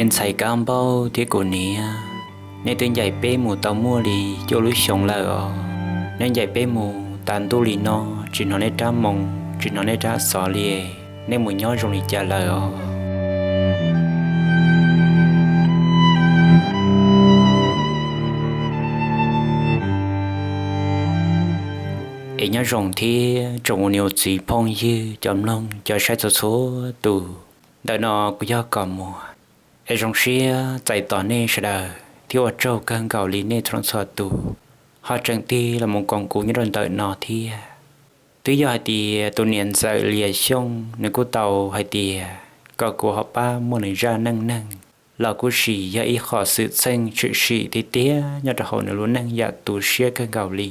Ntxhais Kab Npauj thiab kuv niam, nej twb ncaim peb mus tau muaj li cuaj lub xyoo lawm os. Nej ncaim peb mus tas ntuj li no, tsis hnov nej rab moo, tsis hnov nej rab xov li. Nej mus nyob zoo li cas lawm os? Es nyob zoo thiab tsoom ua niam ua txiv phooj ywg cov mloog cov saib txhua txhua tus. Ntawm no kuv yog Kos Muas. Es zoo siab txais tos nej sawv daws thiab ua tsaug kawg nkaus li nej txhua txhua tus ho tseem tig los mus koom kuv nyob rau ntawm no thiab. Twb yog hais tias tus niam ntxawm Lias Xyooj nws kuj tau hais tias kom kuv ho pab muaj nws zaj neej neeg los kuj sim yog ib qho xwm txheej tshwm sim tiag tiag nyob rau hauv nws lub neej yam tu siab kawg nkaus li.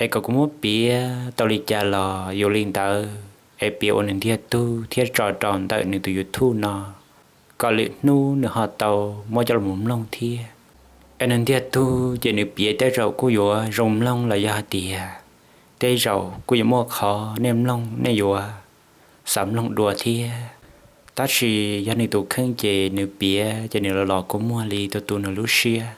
Es kom kuv muab piav tau li cas los yuav li ntawd, es piav ua nws ntiag tug thiab tso rau ntawm nws tus YouTube no, kom lwm hnub nws ho tau muab coj los mloog thiab. Es nws ntiag tug ces nws piav tej zaum kuj yuav zoo mloog los yog hais tias tej zaum kuj yuav muaj qhov nej mloog nej yuav xav mloog dua thiab. Tab sis yog nws tus kheej ces nws piav ces nws los los kua muag li tus tus nws lub siab,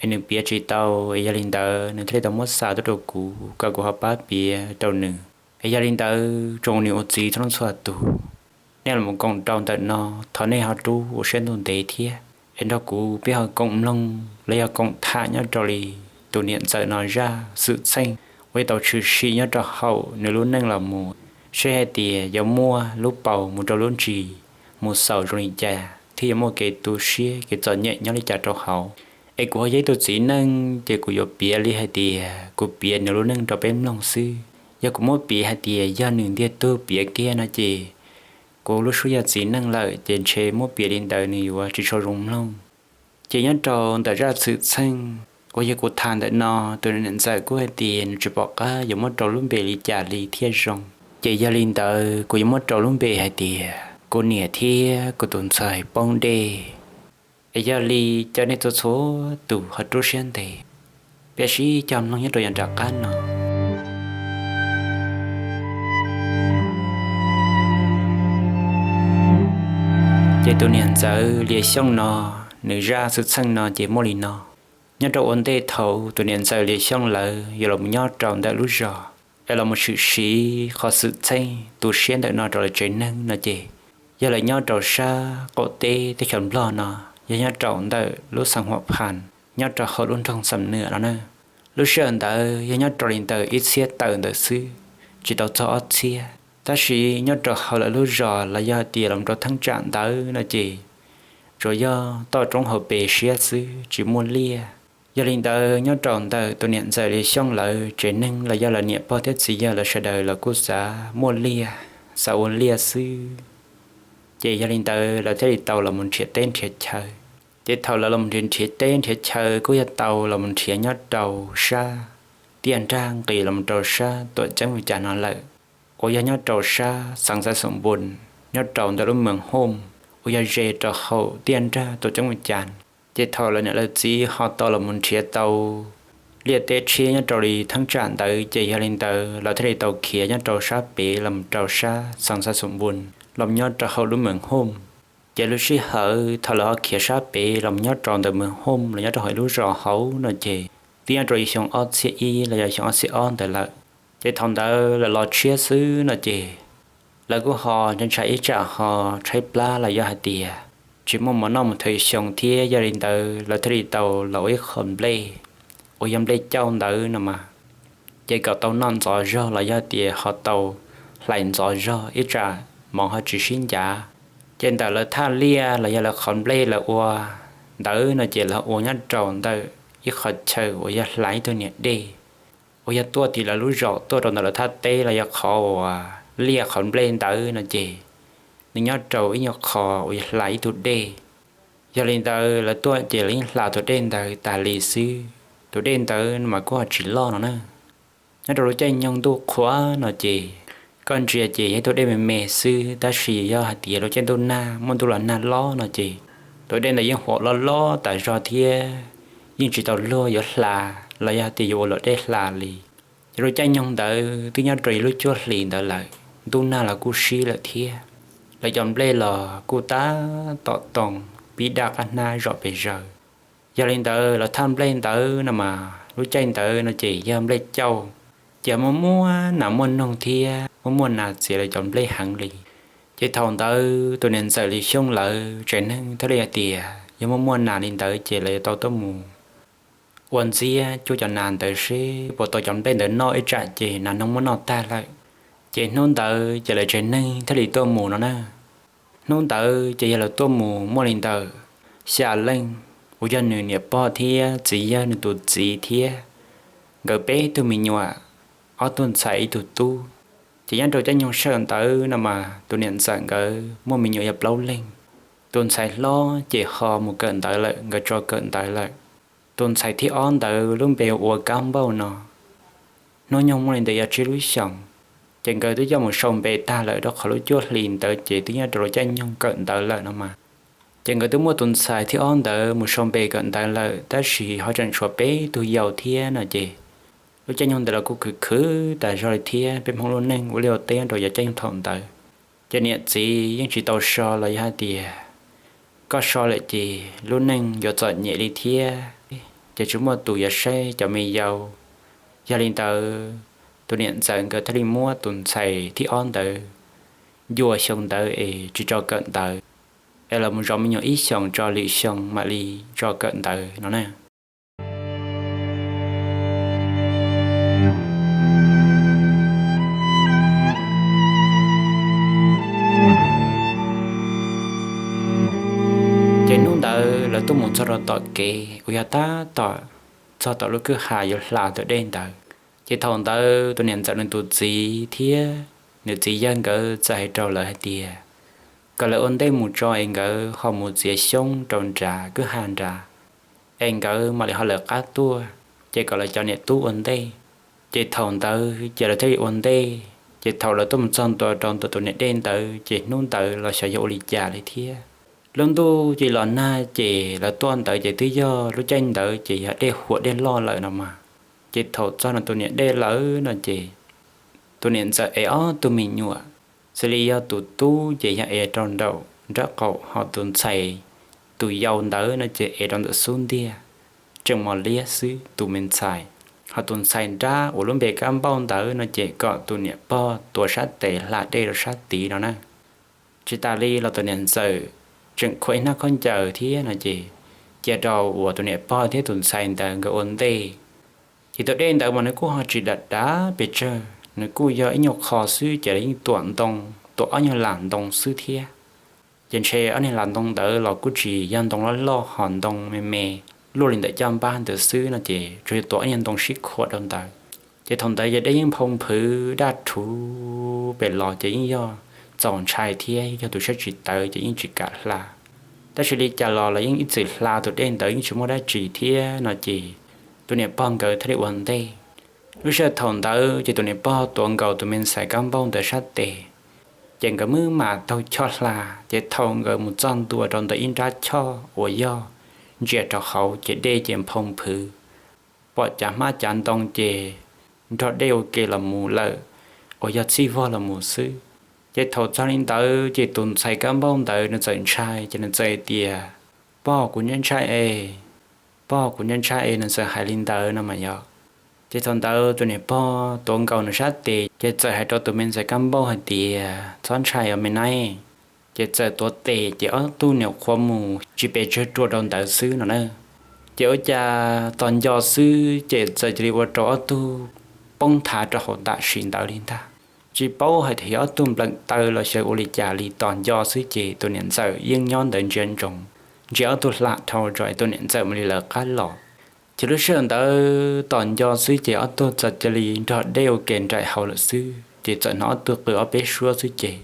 es nws piav tsis tau, es yog li ntawd nws thiaj li tau muab xa tuaj rau kuv kom kuv ho pab piav rau nws. Es yog li ntawd tsoom niam ua txiv txhua txhua tus, nej los koom rau ntawm no, thov nej ho rub ua siab ntuj ntev thiab, es nrog kuv peb ho koom mloog los yog koom tham nyob rau li tus niam ntxawm no zaj xwm txheej uas tau tshwm sim nyob rau hauv nws lub neej los mus, seb hais tias yuav muaj lub paus mus rau lub ntsis mus xaus zoo li cas thiab yuav muaj kev tu siab kev txom nyem nyob li cas rau hauv. Es kuv ho yog ib tug txiv neej ces kuv yuav piav li hais tias kuv piav nws lub neej rau peb mloog xwb. Yog kuv muab piav hais tias yog nws ntiag tug piav kiag no ces kuv lub suab yog txiv neej lawm ces ntshe muab piav li ntawd nws yuav tsis tshua zoo mloog. Ces nyob rau ntawm zaj xwm txheej uas yog kuv tham ntawm no, tus niam ntxawm kuj hais tias nws tsis pom qab yuav muab rau lub npe li cas li thiaj zoo. Ces yog li ntawd kuv yuav muab rau lub npe hais tias kuv niam thiab kuv tus ntxhais poob dej. Es yog li, caw nej txhua txhua tus ho rub siab ntev, peb sib cog mloog nyob rau yav nram qab no. Ces tus niam ntxawm Lias Xyooj no, nws zaj xwm txheej no ces muaj li no. Nyob rau ua ntej thaum tus niam ntxawm Lias Xyooj lawv yuav los nyob rau ntawm lub zos es los mus tshwm sim qhov xwm txheej tu siab ntawm no rau lawv tsev neeg no ces, yog lawv nyob rau sab qaum teb teb chaws Nplog no, yog nyob rau ntawm lub xeev Huam Phas, nyob rau hauv lub nroog Xam Nwam no na. Lub sij hawm ntawd yog nyob rau li ntawm ib txhiab tawm ntawd xwb, tsis tau txog ob txhiab. Tab sis nyob rau hauv lawv lub zos los yog hais tias los rau thaj tsam ntawd no ces tsuas yog toj roob hauv pes siab xwb, tsis muaj liaj. Yog li ntawd nyob rau ntawm tus niam ntxawm Lias Xyooj lawv tsev neeg los yog lawv niam pog thiab txiv yawg lawv sawv daws los kuj xav muaj liaj, xav ua liaj xwb. Ces yog li ntawd lawv thiaj li tau los mus nrhiav teb nrhiav chaw. Ces thaum lawv los nrhiav nrhiav teb nrhiav chaw kuj yog tau los mus nrhiav nyob rau sab tiaj nrag nqis los rau sab tuam ceeb mus cas no lawm, uas yog nyob rau sab xeev Xais Xoom Npus, nyob rau ntawm lub moos Hooj uas yog ze rau hauv tiaj nrag tuam ceeb mus cas. Ces thaum lawv niam lawv txiv ho tau los mus nrhiav tau liaj teb tshiab nyob rau li thaj tsam ntawd ces yog li ntawd lawv thiaj li tau khiav nyob rau sab pem los rau sab xeev Xais Xoom Npus los nyob rau hauv lub moos Hooj. Ces lub sij hawm thaum lawv ho khiav sab pem los nyob rau ntawm moos Hooj los nyob rau hauv ib lub zos hauv no ces twb nyob rau xyoo ob txhiab ib los yog xyoo ob txhiab ob ntawd lawm. Ces thaum ntawd lawv los tshiab xwb no ces lawv kuj ho ntshai ntshai ib tsam ho tshaib plab los yog hais tias tsis muaj mov noj mus thawm xyoo thiab, yog li ntawd lawv thiaj li tau los ua ib qho nplej uas yog nplej cauj ntawd no mas, ces kom tau noj ntxov zog los yog tias ho tau hlais ntxov zog ib tsam mov ho tsis sib ncav. Ces ntawm lawv thaj liaj los yog lawv qhov nplej lawv ua ntawd no ces lawv ua nyob rau ntawm ib qho chaw uas yog hlais ib tug niam dej uas yog tuaj tim lawv lub zos tuaj rau ntawm lawv thaj teb los yog qhov uas liaj qhov nplej ntawd no ces nws nyob rau ib nyuag qho uas yog hlais ib tug dej. Yog li ntawd lawv tuaj ces lawv yeej hlais tus dej ntawd tas li xwb. Tus dej ntawd no mas kuj ho tsis loj no na. Nyob rau lub caij nyoog ntuj qhua no ces koj ntsia ces yog ib tug dej me me xwb, tab sis yog hais tias lub caij ntuj nag muaj ntuj los nag loj no ces tus dej ntawd yeej huam loj loj tas zog thiab yeej tsis tau luag yuav hlais los yog hais tias yuav ua luam dej hlais li. Ces lub caij nyoog ntawd twb nyob rau ib lub cuaj hlis ntawd lawm, ntuj nag los kuj sib lawm thiab. Lawv cov nplej los kuj tab tom too, pib daj qab hnab zom pes zaws. Yog li ntawd los thaj nplej ntawd no mas lub caij ntawd no ces yog nplej cauj, ces muaj muaj nas muaj noog thiab muaj muaj nas txiav lawv cov nplej heev li. Ces thaum ntawd tus niam ntxawm Lis Xyooj lawv tsev neeg thiaj li hais tias yog muaj muaj nas li ntawd ces lawv yuav tau tuaj mus ua ntxiab cuab cov nas ntawd seb puas tau cov nplej ntawd noj ib tsam ces nas noog muab noj tag lawm. Ces hnub ntawd ces lawv tsev neeg thiaj li tuaj mus no na. Hnub ntawd ces yog lawv tuaj mus muaj li ntawm xya leej, uas yog nws niam pog thiab txiv yawg nws tus txiv thiab nkawd peb tug me nyuam, ob tug ntxhais ib tug tub. Ces nyob rau caij nyoog sij hawm ntawd no mas tus niam ntxawm nkawd muaj me nyuam yog plaub leeg. Tus ntxhais hlob ces ho mus kawm ntawv lawm, nkawd tso kawm ntawv lawm. Tus ntxhais thib ob ntawd lub npe ua Kab Npauj no, hnub nyoog muaj li ntawd yog tsib lub xyoos. Ces nkawd twb coj mus sau npe tag lawm rau qhov lub cuaj hlis ntawd ces twb nyob rau lub caij nyoog kawm ntawv lawm no mas. Ces nkawd twb muab tus ntxhais thib ob ntawd mus sau npe kawm ntawv lawm tab sis ho tseem tshuav peb tug yau thiab no ces lub caij nyoog ntawd los kuj khwv khwv tas zog li thiab peb Hmoob lub neej ua liaj ua teb rau yav caij nyoog thaum ntawd. Ces niam txiv yeej tsis tau so los yog hais tias koj so lawm ces lub neej yuav txom nyem li thiab, ces tsis muaj tus yuav saib cov me yau. Yog li ntawd, tus niam ntxawm nkawd thiaj li muab tus ntxhais thib ob ntawd ncua xyoo ntawd es tsis tso kawm ntawv, es los mus zov me nyuam ib xyoos tso lwm xyoo mam li tso kawm ntawv no na. Ces hnub ntawd lawv tuaj mus txog rau tom kev uas yog tab tom txog tom lub kwj ha yuav hla tus dej ntawd. Ces thaum ntawd tus niam ntxawm nws tus txiv thiab nws txiv yawg nkawd txawm hais rau lawv hais tias kom lawv ua ntej mus tso es nkawd ho mus txiav xyoob rau nrad kwj ha nrad, es nkawd mam li ho lawv qab tuaj, ces kom lawv cov niam tub ua ntej. Ces thaum ntawd ces lawv thiaj li ua ntej. Ces thaum lawv tuaj mus txog ntua rau ntawm tus niam dej ntawd ces hnub ntawd los xyov yog ua li cas li thiab, lub ntuj ces los nag ces lawv tuaj ntawd ces twb yog lub caij ntawd ces yog dej huam dej loj lawm no mas. Ces thaum txog ntua tus niam dej lawm no ces tus niam ntxawm ev ob tug me nyuam, xws li yog tus tub ces yog ev rau nraum nraub qaum, ho tus ntxhais tus yau ntawd no ces ev rau ntawm xub ntiag, tseem mos liab xwb tus me ntxhais. Ho tus ntxhais nrab uas lub npe Kab Npauj ntawd no ces kom tus niam pog tuav sab tes hla dej rau sab tid no na. Tsis tas li los tus niam ntxawm tseem khuam ib hnab khaub ncaws thiab no ces cia rau uas tus niam pog thiab tus ntxhais ntawd nkawd ua ntej. Ces tus dej ntawd mas nws kuj ho tsis dav dav pes tsawg, nws kuj yog ib nyuag qho xwb ces lawv yeej tuam ntoo, tuam ob nyuag lam ntoo xwb thiab. Ces ntshe ob niag lam ntoo ntawd los kuj tsis yog ntoo loj loj, ho ntoo me me luaj li ntawm caj npab ntawd xwb no ces tsuas yog tuam ob nyuag ntoo sib khuam rau ntawd. Ces thaum ntawd ces dej yeej nphau nphwv daj rhuv pem los ces yeej yog txaus ntshai thiab, yog tus siab tsis tawv ces yeej tsis kam hla. Tab sis li cas los los yeej ib txwm hla tus dej ntawd yeej tsis muaj dab tsi thiab no ces tus niam pog nkawd thiaj li ua ntej. Lub sij hawm thaum ntawd ces tus niam pog tuav nkaus tus me ntxhais Kab Npauj ntawd sab tes, ces nkawd mam taug choj hla. Ces thaum nkawd mus txog ntua rau ntawm ib nrab choj uas yog ntsia rau hauv ces dej ces nphau nphwv, pom cav hmab cav ntoo ces nrog dej ua ke los mus lawm, uas yog txhij vog los mus xwb. Ces thaum txog li ntawd ces tus ntxhais Kab Npauj ntawd nws txawm ntshai ces nws txawm hais tias, Pog, kuv ntshai ntshai es, pog, kuv ntshai ntshai es, nws txawm hais li ntawd no mas yog. Ces thaum ntawd tus niam pog tuav nkaus nws sab tes ces txawm hais rau tus me ntxhais Kab Npauj hais tias, Txhob ntshai os me nab. Ces txawm tuav tes ces ob tug nyuam qhuav mus tsis pes tsawg rua rau ntawd xwb no na. Ces ua cas tos nco xwb ces txawm cia li ua rau ob tug poob nthav rau hauv tam sim ntawd li ntag. Tsis paub hais tias ob tug npleem taw los xyov ua li cas li, tos nco xwb ces tus niam ntxawm yeej nyob ntawd ntsia ntsoov, ntsia ob tug hla dhau tso es tus niam ntxawm mam li lawv qab los. Ces lub sij hawm ntawd tos nco xwb ces ob tug txawm cia li nrog dej ua ke nraim hauv lawm xwb, ces txawm hnov ob tug qw ob peb suab xwb ces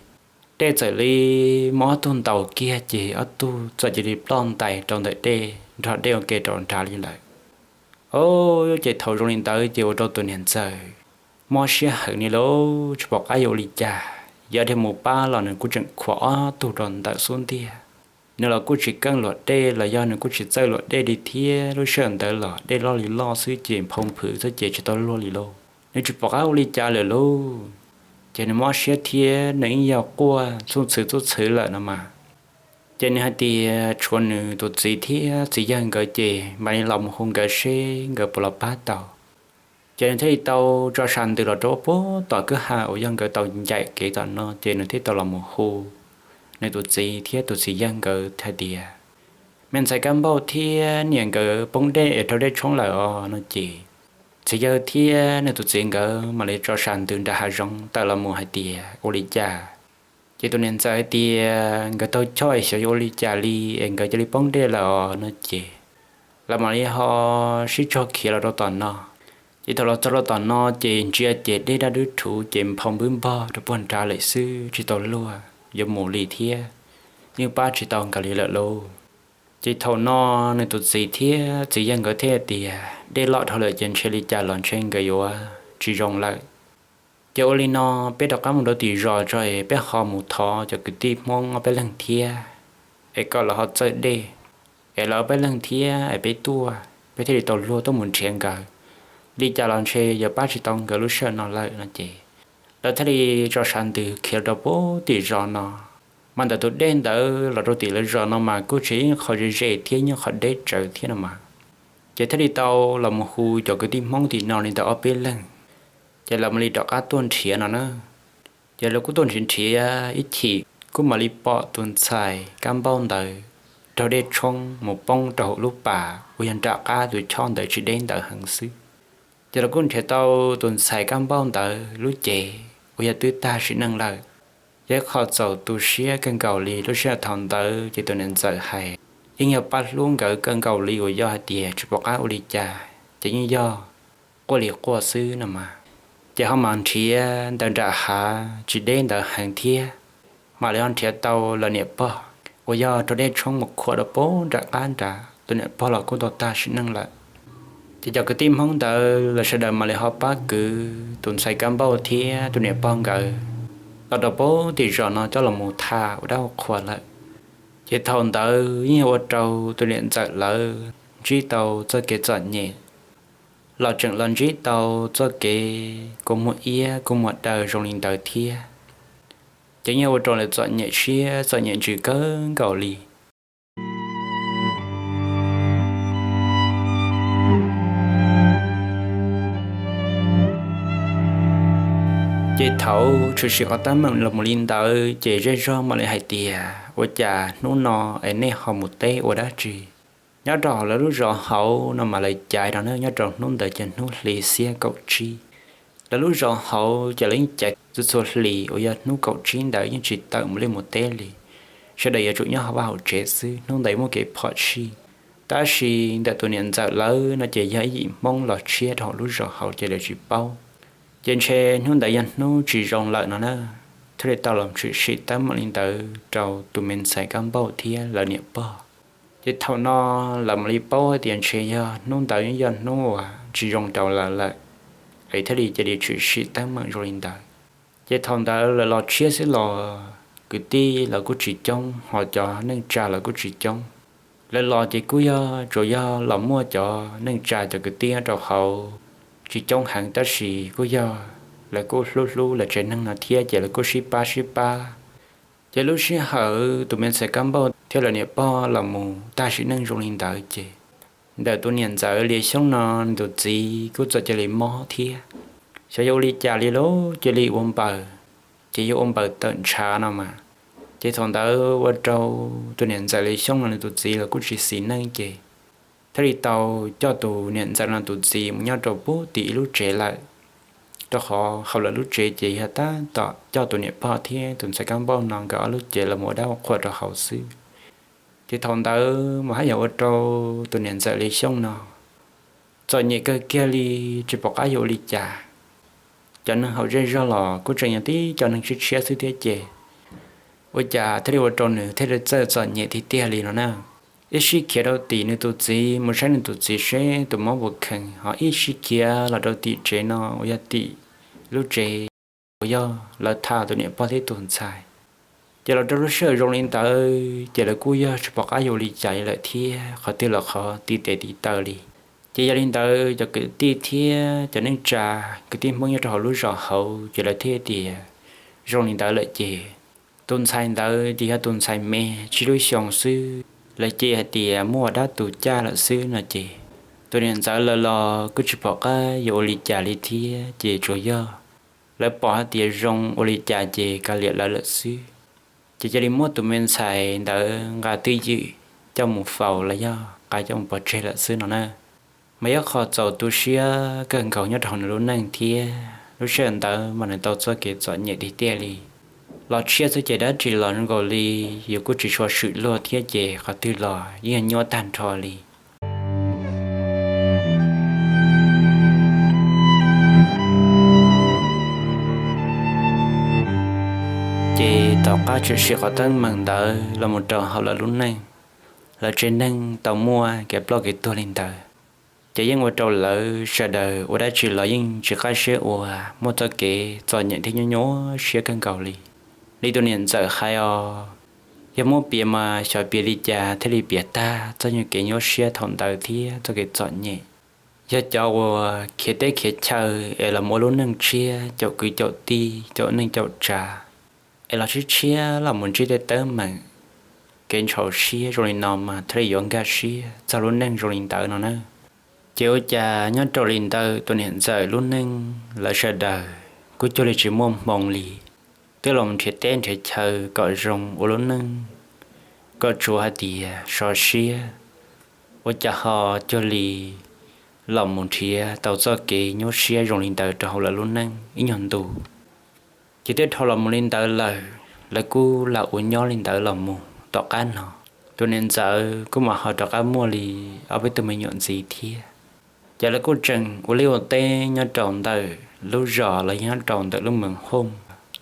dej txawm li muab ob tug ntaus kiag ces ob tug txawm cia li ploj ntais rau ntawm dej nrog dej ua ke rau nrad li lawm. Ces thaum zoo li ntawd ces ua rau tus niam ntxawm mob siab heev li lauj, tsis pom qab yuav ua li cas, yog dhia mus pab los nws kuj tseem khuam ob tug rau ntawm xub ntiag. Nws los kuj tsis keej luam dej los yog nws kuj tsis txawj luam dej li thiab, lub sij hawm ntawd los dej loj li loj xwb ces nphau nphwv xwb ces tsis tau luag li lauj. Nws tsis pom qab ua li cas lawm lauj, ces nws mob siab thiab nws yeej yog quaj txhub txhwv txhub txhwv lawm no mas. Ces nws hais tias tshuav nws tus txiv thiab txiv yawg nkawd ces mam li los mus hu nkawd seb nkawd puas los pab tau. Ces nws thiaj li tau tso sas ntws los rau puag tom kwj ha uas yog nkawd tau ncaim kev tom no, ces nws thiaj tau los mus hu nws tus txiv thiab tus txiv yawg nkawd hais tias, me ntxhais Kab Npauj thiab niam nkawd poob dej es raug dej tshoob lawm os no ces, txiv yawg thiab nws tus txiv nkawd mam li tso sas ntws nram hav zoov tawm los mus hais tias ua li cas. Ces tus niam ntxawm hais tias nkawd taug choj es xyov yuav ua li cas li es nkawd cia li poob dej lawm os no ces, lawv mam li ho sib tsog khiav los rau tom no. Ces thaum los txog rau tom no ces ntsia ces dej daj dub rhuv ces nphau npwb npog rau puag nrad lawm xwb, tsis tau luag yuav mus li thiab, yeej pab tsis tau nkawd li lawm lauj. Ces thaum no nws tus txiv thiab txiv yawg nkawd thiaj tias dej loj dhau lawm ces ntshe li cas los ntshe nkawd yuav tsis zoo lawm. Ces ua li no, peb rov qab mus rau tim zos tso es peb ho mus thov cov kwv tij Hmoob ob peb leeg thiab, es kom lawv ho txawj dej, es lawv ob peb leeg thiab es peb tuaj, peb thiaj li tau luag tuaj mus nrhiav nkawd. Li cas los ntshe yuav pab tsis tau nkawd lub sij hawm no lawm no ces, lawv thiaj li tso sas ntws khiav rau puag tim zos no. Mas ntawm tus dej ntawd los rau tim lawv zos no mas kuj tsis yog qhov ze ze thiab, yog qhov deb tsawv thiab no mas. Ces thiaj li tau los mus hu cov kwv tij Hmoob tim no li ntawm ob peb leeg, ces lawv mam li rov qab tuaj nrhiav no na. Ces lawv kuj tuaj nrhiav nrhiav ib chim kuj mam li pom tus ntxhais Kab Npauj ntawd raug dej tshoob mus poob rau hauv lub pas uas yog nram qab tus choj ntawd tsis deb ntawd heev xwb. Ces lawv kuj nrhiav tau tus ntxhais Kab Npauj ntawd lub cev uas yog twb tag sim neej lawm. Ces qhov txaus tu siab kawg nkaus li lub sij hawm thaum ntawd ces tus niam ntxawm hais, yeej yog pab hlub nkawd kawg nkaus li uas yog hais tias tsis pom qab ua li cas, ces yeej yog quaj li quaj xwb no mas. Ces ho mas nrhiav ntawm nram hav tsis deb ntawd heev thiab, mam li ho nrhiav tau lawv niam pog uas yog raug dej tshoob mus khuam rau puag nram qab nrad, tus niam pog los kuj tau tag sim neej lawm. Ces cov kwv tij Hmoob ntawd lawv sawv daws mam li ho pab kwv tus ntxhais Kab Npauj thiab tus niam pog nkawd los rau puag tim zos no coj los mus tham ua dab ua qhua lawm. Ces thaum ntawd yeej yog ua rau tus niam ntxawm lawv ntsib tau txoj kev txom nyem, los tseem los ntsib tau txoj kev kua muag iab kua muag daw zoo li ntawd thiab. Ces yeej yog ua rau lawv txom nyem siab txom nyem ntsws kawg nkaus li. Ces thaum tshwm sim qhov teeb meem los mus li ntawd ces zej zog mam li hais tias, ua cas hnub no es nej ho mus teb ua dab tsi? Nyob rau hauv lawv lub zos hauv no mas lawv caiv no na, nyob rau hnub ntawd ces hnub hli xiab kaum tsib. Lawv lub zos hauv ces lawv yeej caiv txhua txhua hlis uas yog hnub kaum tsib ntawd yeej tsis tawm mus liaj mus teb li. Sawv daws yuav tsum nyob hauv vaj hauv tsev xwb, hnub ntawd muaj kev phom sij. Tab sis ntawm tus niam ntxawm lawv no ces yog ib yim Hmoob los tshiab rau hauv lub zos hauv ces lawv tsis paub. Ces ntshe hnub ntawd yog hnub tsis zoo lawm no na, thiaj li tau los tshwm sim teeb meem li ntawd rau tus me ntxhais Kab Npauj thiab lawv niam pog. Ces thaum no lawv mam li paub hais tias ntshe yog hnub ntawd yog hnub uas tsis zoo rau lawv lawm, es thiaj li cia li tshwm sim teeb meem zoo li ntawd. Ces thaum ntawd lawv los tshiab xwb los kwv tij lawv kuj tsis coob, ho cov neej tsa lawv kuj tsis coob. Lawv los ces kuj yog tsuas yog los muaj cov neej tsa cov kwv tij nyob rau hauv tsis coob heev, tab sis kuj yog lawv kuj hlub hlub lawv tsev neeg no thiab ces lawv kuj sib pab sib pab. Ces lub sij hawm tus me ntxhais Kab Npauj thiab lawv niam pog los mus tag sim neej zoo li ntawd ces ntawm tus niam ntxawm Lis Xyooj no nws tus txiv kuj txawm cia li mob thiab. Xyov yog ua li cas li lauj, cia li ua npaws, ces yog ua npaws tawm ntshav no mas. Ces thaum ntawd ua rau tus niam ntxawm Lis Xyooj no nws tus txiv los kuj tsis xis neej ces thiaj li tau coj tus niam ntxawm no tus txiv mus nyob rau puag tim ib lub tsev lawm, rau qhov hauv lawv lub tsev ces yog tab tom coj tus niam pog thiab tus ntxhais Kab Npauj no nkawd ob lub cev los mus ua dab ua qhua rau hauv xwb. Ces thaum ntawd mas haj yam ua rau tus niam ntxawm Lis Xyooj no txom nyem kawg kiag li, tsis pom qab yuav ua li cas. Cov neeg hauv zej zog los kuj tseem yog tib cov neeg tshiab tshiab xwb thiab ces ua cas thiaj li ua rau nws thiaj li txawj txom nyem tiag tiag li no na. Ib sij khiav rau tim nws tus txiv mus saib nws tus txiv seb tus mob puas kheev, ho ib sij khiav los rau tim tsev no uas yog tim lub tsev uas yog lawv tham tus niam pog thiab tus ntxhais. Ces los rau lub sij hawm zoo li ntawd ces lawv kuj yog tsis pom qab yuav ua li cas li lawm thiab, qhov twg los qhov tiv tes tiv taw li. Ces yog li ntawd cov kwv tij thiab cov neej tsa, kwv tij Hmoob nyob rau hauv lub zos hauv ces lawv thiaj tias zoo li ntawd lawm ces Tus ntxhais ntawd ces yog tus ntxhais me tsib lub xyoos xwb, lawv cia hais tias muab ua dab tus caj lawm xwb no ces tus niam ntxawm lawv los kuj tsis pom qab yuav ua li cas li thiab ces tsuas yog lawv pom hais tias zoo ua li cas ces kav liam lawv lawm xwb. Ces cia li muab tus me ntxhais ntawd nqa twj ywm coj mus faus los yog nqa coj mus pov tseg lawm xwb no na. Mas yog qhov txaus tu siab kawg nkaus nyob rau hauv nws lub neej thiab lub sij hawm ntawd mas nws tau txoj kev txom nyem tiag tiag li. Los tshiab xwb ces dab tsi los zoo nkaus li yus kuj tsis tshua swm luag thiab ces qhov twg los yeej yog nyuaj tag nrho li. Ces tom qab tshwm sim qhov teeb meem ntawd los mus rau hauv lawv lub neej, lawv tsev neeg tau muaj kev ploj kev tuag li ntawd, ces yeej ua rau lawv sawv daws ua dab tsi los yeej tsis qab siab ua, muaj txoj kev txom nyem thiab nyuaj nyuaj siab kawg nkaus li. Li tus niam ntxawm hais os, yog muab piav mas xyov piav li cas thiaj li piav tag txoj nyuag kev nyuaj siab thaum ntawd thiab txoj kev txom nyem. Yog cov uas khiav teb khiav chaw es los mus ua lub neej tshiab caum kwv caum tij caum neej caum tsav, es los tshiab tshiab los mus ntsib tej teeb meem kev ntxhov siab zoo li no mas thiaj li yuav nkag siab txog lub neej zoo li ntawd no na. Ces ua cas nyob rau li ntawd tus niam ntxawm lub neej lawv sawv daws kuj cuag li tsis muaj hmoo li, twb los nrhiav teb nrhiav chaw kom zoo ua lub neej, kom tsuav hais tias sov siab, ua cas ho cuag li los mus nrhiav tau txoj kev nyuaj siab zoo li ntawd rau hauv lawv lub neej ib nyuag ntu. Ces twb dhau los mus li ntawd lawm, lawv kuj lam ua nyob li ntawd los mus tom qab no. Tus niam ntxawm kuj mam ho rov qab muaj li ob peb tug me nyuam ntxiv thiab. Ces lawv kuj tseem ua liaj ua teb nyob rau ntawm lub zos los yog nyob rau ntawm lub mees hooj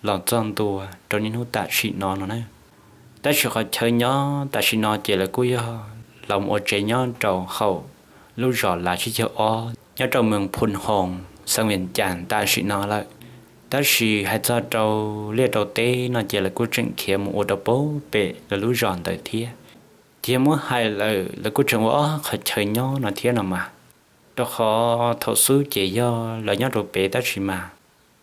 los txog ntua rau niaj hnub tam sim no no na. Tab sis qhov chaw nyob tam sim no ces lawv kuj yog los ua tsev nyob rau hauv lub zos Lav Tsib Caug Ob nyob rau mees Phu Hoos xeev Vias Cas tam sim no lawm. Tab sis hais txog rau liaj rau teb no ces lawv kuj tseem khiav mus ua rau pem lawv lub zos ntawd thiab. Ces yog muab hais lawm lawv kuj tseem ua ob qhov chaw nyob no thiab no mas. Rau qhov thaum xub ces yog lawv nyob rau pem tab sis mas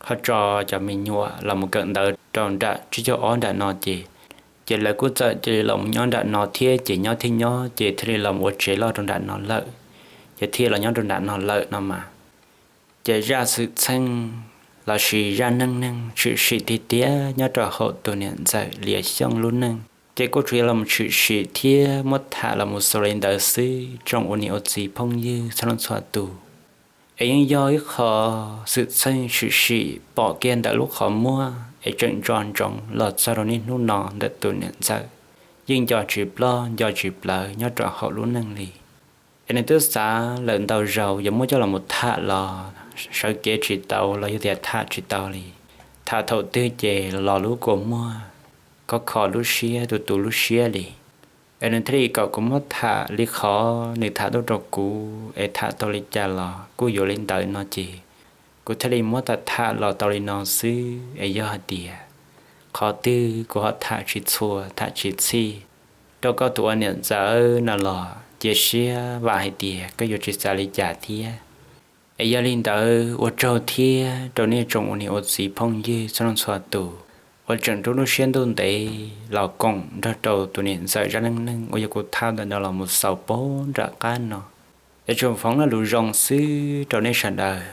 ho tso cov me nyuam los mus kawm ntawv rau nram Tsib Caug Ob nram no ces, ces lawv kuj txawm cia li los mus nyob nram no thiab ces nyob thiab nyob ces thiaj li los ua tsev loj rau nram no lawm, ces thiaj los nyob rau nram no lawm no mas. Ces zaj xwm txheej lossis zaj neej neeg tshwm sim tiag tiag nyob rau hauv tus niam ntxawm Lias Xyooj lub neej ces kuj tsuas yog los mus tshwm sim thiab muab tham los mus xaus li ntawd xwb tsoom ua niam ua txiv phooj ywg txhua leej txhua tus. Es yeej yog ib qho xwm txheej tshwm sim pom kiag ntawm lub qhov muag es tseem nco ntsoov los txog rau niaj hnub no ntawm tus niam ntxawm yeej nco tsis ploj nco tsis plawv nyob rau hauv lub neej li. Es nws twb xav lawm ntau zaus yuav muab coj los mus tham los sawv kev tsis tau los yog tias tham tsis tau li. Tham thaum twg ces los lub kua muag khov kho lub siab tu tu lub siab li. Es nws thiaj li kom kuv muab tham li qhov nws tham tuaj rau kuv es tham tau li cas los kuj yuav li ntawd no ces kuv thiaj li muab tham tham los tau li no xwb. Es yog hais tias qhov twg kuv ho tham tsis txhua tham tsis txhij rau koj tus ua niam ntxawm no los cia siab vam hais tias koj yuav tsis xav li cas thiab. Es yog li ntawd ua tsaug thiab rau nej tsoom ua niam ua txiv phooj ywg txhua leej txhua tus uas tseem rub lub siab ntuj ntev los koom nrog rau tus niam ntxawm zaj neej neeg uas yog kuv tham ntawm no los mus xaus puag nram qab no. Es tsuas foom lub lus zoo xwb rau nej sawv daws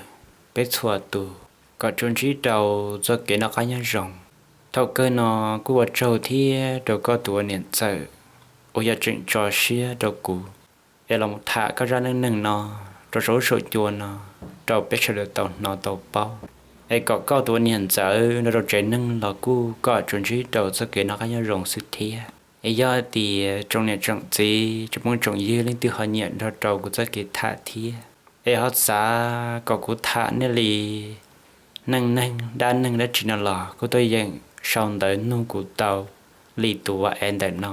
peb txhua tus kom tsuas ntsib rau txoj kev noj qab nyob zoo. Thaum kawg no kuj ua tsaug thiab rau koj tus ua niam ntxawm uas yog tseem tso siab rau kuv es los tham koj zaj neej neeg no rau saum huab saum cua no rau peb sawv daws tau hnov tau paub. Es kom koj tus ua niam ntxawm nrog rau tsev neeg los kuj kom tsuas ntsib rau txoj kev noj qab nyob zoo xwb thiab. Es yog hais tias tsoom niam tsoom txiv tsoom phooj tsoom ywg leej twg ho nyiam nrog rau kuv txoj kev tham thiab es ho xav kom kuv tham nej li neej neeg dab neeg dab tsi no los kuj tuaj yeem sau ntawv nug kuv tau li tus ua es ntawm no.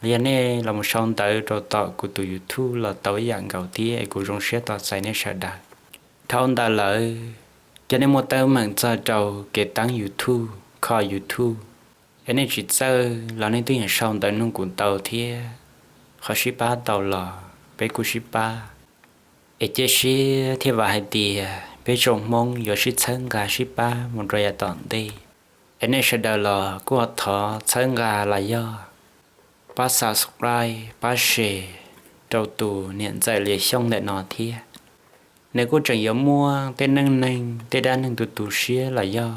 Los yog nej los mus sau ntawv rau tom kuv tus YouTube los tau ib yam nkaus thiab es kuv zoo siab tos txais nej sawv daws. Dhau ntawd lawm, yog nej muaj teeb meem txog rau kev teeb YouTube, kho YouTube, es nej tsis txawj los nej twb yeem sau ntawv nug kuv tau thiab. Qhov sib pab tau los peb kuj sib pab. Es cia siab thiab vam hais tias peb tsoom Hmoob yuav sib txhawb nqa sib pab mus rau yav tom ntej. Es nej sawv daws los kuj ho thov txhawb nqa los yog pab subscribe, pab share rau tus niam ntxawm Lias Xyooj ntawm no thiab. Nws kuj tseem yuav muaj tej neej neeg, tej dab neeg tu tu siab los yog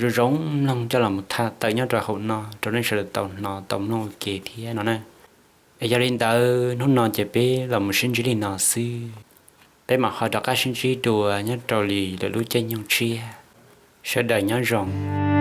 zoo zoo mloog coj los tham tawm nyob rau hauv no rau nej sawv daws tau hnov tau mloog ua ke thiab no na. Es yog li ntawd hnub no ces peb los mus sib ntsib li no xwb. Peb mam ho rov qab sib ntsib dua nyob rau li lwm lub caij nyoog tshiab. Sawv daws nyob zoo.